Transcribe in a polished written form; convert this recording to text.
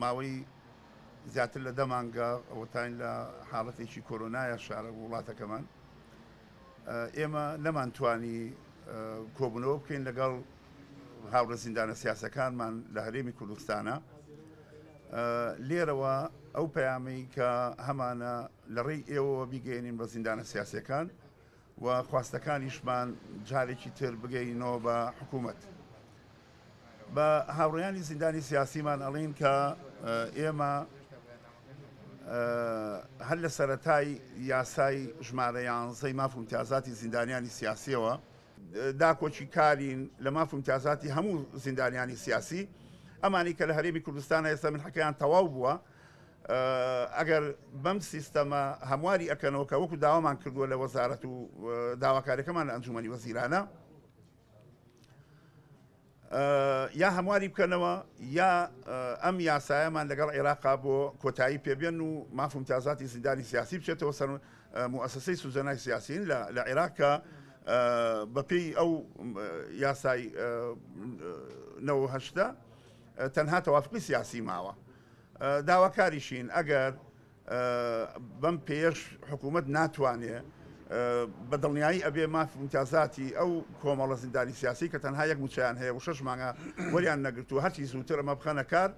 ماوەی زیاتر لە دە مانگە ئەوەتاین لە حاڵەتێکی کۆرۆنایە شارە وڵاتەکەمان ئێمە نەمانتوانی کۆبوونەوە بکەین لەگەڵ هاوڕێ زیندانە سیاسەکانمان لە هەرێمی کوردستانە لێرەوە ئەو پەیامەی کە هەمانە لە ڕێی ئێوەوە بیگەێنین بە زیندانە سیاسەکان و خواستەکانیشمان جارێکی تر بگەینەوە بە حکوومەت. بە هاوڕێیانی زیندانی سیاسیمان ئەڵێین کە ئێمە هەر لە سەرەتای یاسای ژمارە یانزەی ماف و امتیازاتی زیندانیانی سیاسیەوە داکۆکی کارین لە ماف و امتیازاتی هەموو زیندانیانی سیاسی ئەمانی کە لە هەرێمی کوردستان ئێستا من حەکەیان تەواو بووە ئەگەر بەم سیستەمە هەمواری ئەکەنەوە کە وەکو داوامان کردووە لە وەزارەت و داواکاریەکەمان لە ئەنجومەنی وەزیرانە یا هەمواری بکەنەوە یا ئەم یاسایەمان لەگەڵ عێراقا بۆ کۆتایی پێبێن و ماف و امتیازاتی زیندانی سیاسی بچێتەوە سەر موسسەی سوزەنای سیاسین لە عێراق کە بەپێی ئەو یاسای 98 تەنها تەوافقی سیاسی ماوە داواکاریشین ئەگەر بەم پێیەش حکوومەت ناتوانێ بە دڵنیایی ئەبێ ماف و ئیمتیازاتی ئەو کۆمەڵە زیندانی سیاسی کە تەنها یەک مووچەیان هەیە و شەش مانگە وەریان نەگرتووە هەرچی زووتر ئەمە بخەنە کار.